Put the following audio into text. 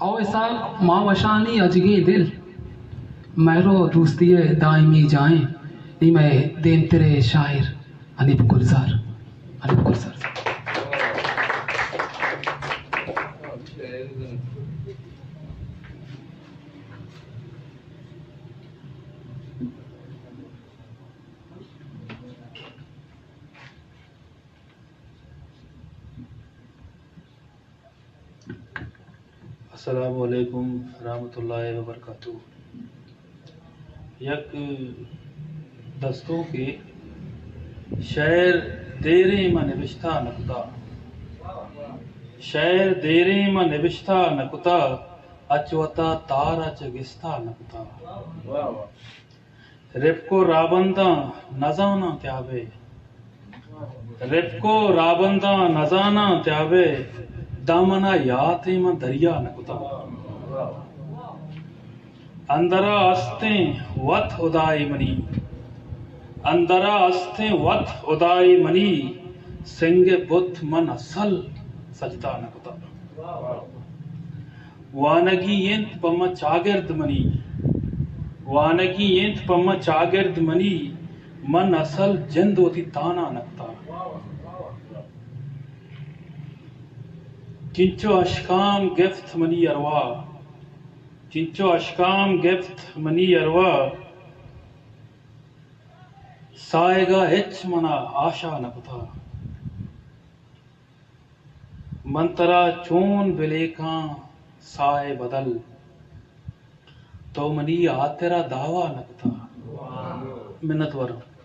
او اسحاق ما وشانی اجگیں دل، مہر و دوستی ء دائمی جاہیں، نی مئے دیمترے شاعر حنیف گلزار۔ حنیف گلزار۔ السلام علیکم ورحمۃ اللہ وبرکاتہ۔ یک دستونکے، شعر دیریں ما نبشتہ نہ کتا، شعر دیریں ما نبشتہ نہ کتا، اچ وتا تارا چہ گستا نہ کتا۔ رپک و رابنداں نزاناں تیابے، رپک و رابنداں نزاناں تیابے، داں منا یاتیں من دریا نہ کتا۔ اندرا استیں وت ہدائے منی، اندرا استیں وت ہدائے منی، سنگ بت من اصل سجدہ نہ کتا۔ وانگی انت پہ من چاگرد منی، وانگی انت پہ من چاگرد منی، من اصل جند وتی تانا نہ کتا۔ چنچو اشکام گپت منی ارواہ، چنچو اشکام گپت منی ارواہ، ساہگا ہچ منا آشا نہ کتا۔ من ترا چون بلیکاں ساہ بدل، تو منی ہاترا دعویٰ نہ کتا۔ منت وار۔